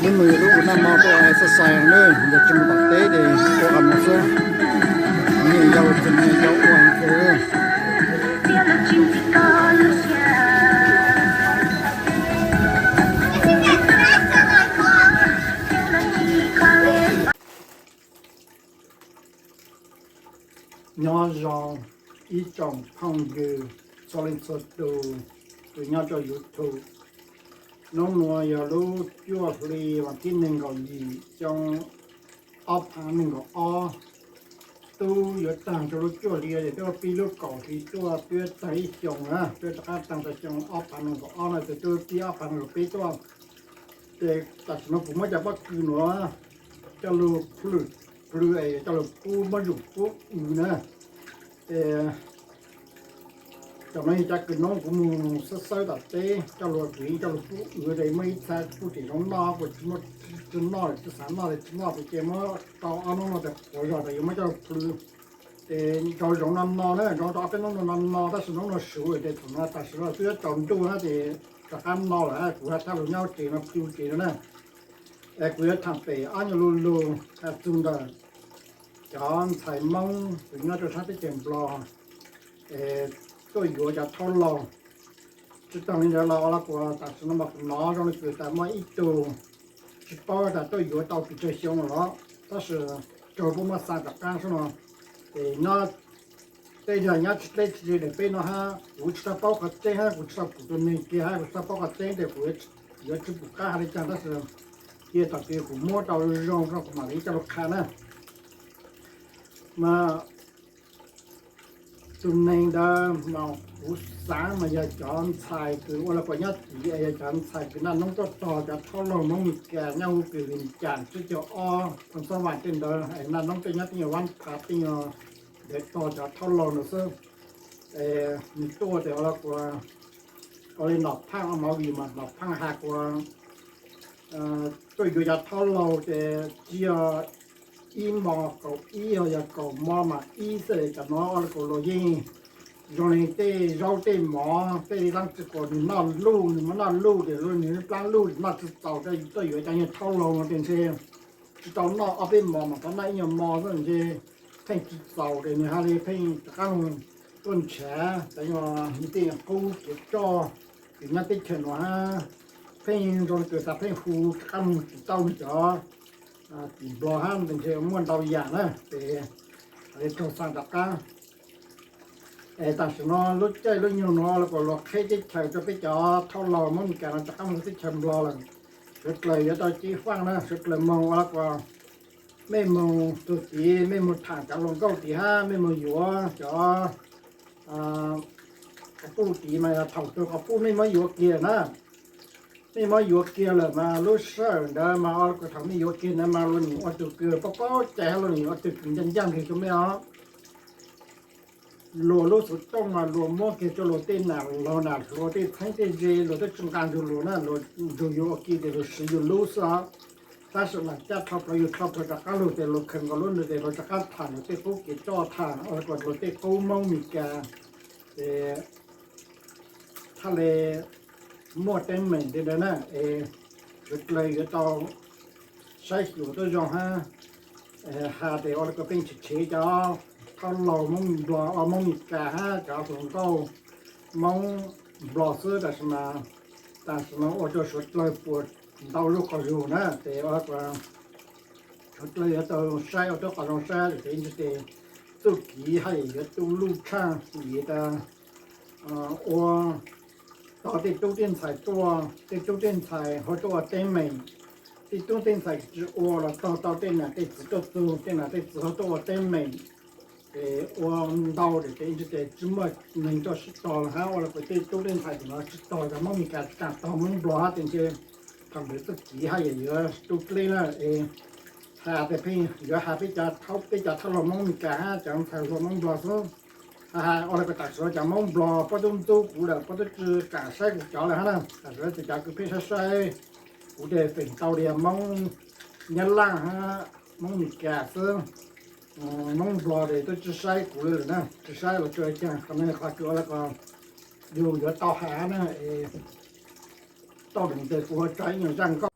Hnub no yog lub ua noj mov tuaj exercise na, yog tsis mus tom teb ces ua qhov no xwb. Nyias yau txog nyias yau ua ntawd. Nyob zoo ib tsoom phooj ywg txhua leej txhua tus, tus nyob rau YouTube. Hnub no yog lub cuaj hli vas thib nees nkaum yim xyoo ob phav nees nkaum ob. Twb yuav tag rau lub cuaj hli es twb pib lub kaum hli tuaj twb tag ib xyoos na, twb rov qab tag rau xyoo ob phav nees nkaum ob no ces twb pib ob phav nees nkaum peb tuaj. Ces tam sim no kuv muab cov pob kws nuav coj lug plhws, plhws es coj lug pub mob zug pub ws na. Ces cov no yog cov kws noob kuv mus xawb xawb tom teb coj lug, kuv yeej coj lug pub ws, ces muaj ib txha pub tseem zoo noj, kuv tsis muaj, tsis noj tsis xav noj ces tsis noj, ces muab tau ob noob no ces quav zog ces yuav muab coj lug plhws. Ces nrau zoov no no na, nrau rau ob peb noob no no no, tab sis noob no suv ces thaum no tam sim no twb yuav tsaus ntuj na ces rov qab no lawm, kuv has thaj lug nyob tsev no plhws tsev no na. Es kuv yuav tham pem ob nyuag lug lug has txug ntawm cov ntxhais Moob kws nyob rau sab teb chaws Nplog es tuaj yuav cov thaub laug. Tsis tag li ntawd los, los kuv tam sim no mas kuv hnov zoo li kws tas muaj ib tug tsis paub tas tuaj yuav tau pes tsawg xyoo los, tab sis raug puab muab xa rov qab xwb no. Es nyob tej zag nyob tsis deb tsis ze daim peb no hab, kuv tsis tau paub qhov tseeb hab, kuv tsis tau pum tus neeg kiag hab, kuv tsis tau paub qhov tseeb ces kuv yuav tsis pum qab has li cas, tab sis cia thaum twg kuv muab tau zoo no kuv mam li coj lug qha na. Mas tus neeg ntawd mas kuv xav mas yog cov ntxhais kws ua lawv kuas nyob tid, yog cov ntxhais kws naj noob tuaj tog cov thaub laug Moob Mes Kas nyob huv kws Vias Cas tsib caug ob, Phoos Xab Vam tej ntawd, naj noob tej nyob tej nyuag Vab Phav tej nyuag ntawd tog cov thaub laug ntawd xwb. Es nws tuaj tes ua lawv kuas ua li Nom Phaaj ua movie mas Nom Phaaj has kuas tuaj yuav cov thaub laug ces tsis yog ib mos kaum ib, yog kaum mos mas ib xwb, cov no ua lawv kuas luag yeej zoo li tej zaub tej mov tej leej twg kuas nws noj luj, nws muab noj luj ces nws plaab luj noj tsis txaus, tuaj yuav cov nyuag thaub laug no ces ntshe tsis tau noj ob peb mos mas tau noj ib nyuag mos xwb ntshe pheej tsis txaus ces nws haj li pheej rov qab tuaj nrhav cov nyuag tej qub kev roj kws nyob teb chaws no hab, pheej zoo li kws tas pheej hu rov qab mus tim tau nws cov tim Nplog hab ntshe muaj ntau yam na ces raug xa rov qab. Es tam sim no lub caij lub nyoog no lawv kuas luag qheb teb chaws rau peb cov thaub laug Moob Mes Kas no rov qab mus teb chaws Nplog lawm. Suav dlawg yuav tau ceev faj na, suav dlawg moog ua lawv kuas mej moog tug tid mej moog tham cov hluas nkauj tid hab mej moog yuav cov quas puj tid mas yog thaum tug quas puj mej muab yuav kiag na, mej muab yuav kiag lawm mas lub sij hawm ntawd mas ua lawv kuas thaum mej yuav kiag ntawd mas luag nim ua tug kws paub paub cai hab luag nim ua tug kws ncaaj ncaaj nqig rau mej os. Luag lub xuv tooj mas luag muab kiag rua luag tej nam laug nam hluas tej txheeb tej ze, luag twb tsi nqaa nrug luag na, luag nrug yug ua ke tes luag siv yug lub xwb os. Tab sis mas caj dlhau plawv yug dlhau plawv rov qaab lug tes luag khaws nkaus lub ntawd tes luag rov qaab tham luag tej qub kev coj, tham ua luag tej qub Moob Mes Kas, tes thaj le muaj teeb meem tej ntawd na, es suav dlawg yuav tau saib xyuas tuab zoo hab has tes ua le kuas pheej tshev tshev cov thaub laug Moob Nplog, Moob Mes Kas hab cov hluas nkauj Moob Nplog xwb, tab sis mas tam sim no ua rua suav dlawg puas ntau lub qhov zug na, tes ua le kuas suav dlawg yuav tau saib ua tuab qhov zoo saib, tes ib ntsis tes txuj kev haj yam yuav tu luj tshaaj vim tas ua tog tej tub tej ntxhais tuaj, tej tub tej ntxhais ho tuaj ua teeb meem, tej tub tej ntxhais tsi ua los tog tau tej nam tej txiv tuaj txug, tej nam tej txiv ho tuaj ua teeb meem, es ua ntau tes ib ntsis tes tsi muaj neeg tuaj sib tog los hab ua le kuas tej tub tej ntxhais tam no tsi tog cov Moob Mes Kas tsi kaam tog Moob Nplog hab tes ntshe thaum ntawd txuj kev haj yam yuav tu dleb na, es has tes pheej yuav has peb cov thaub, peb cov thaub laug Moob Mes Kas hab cov ntxhais hluas Moob Nplog xwb. Ua li ko tam sim no cov Hmoob Nplog pob tub ntxub kuv lawm, pob tub tsi kam saib kuv cov lawm hab na. Tam sim no cov kws pheej saib saib kuv ces feem tau tias Hmoob Nyab Laj hab Hmoob Meskas xwb. Hmoob Nplog ces twb tsi saib kuv li lawm na, tsi saib los tsi ua caag. Qhov no qhov kws ua li ko yug yuav tau has na, es tau deev tes kuv ua tso ib nyuag zaj nkauj.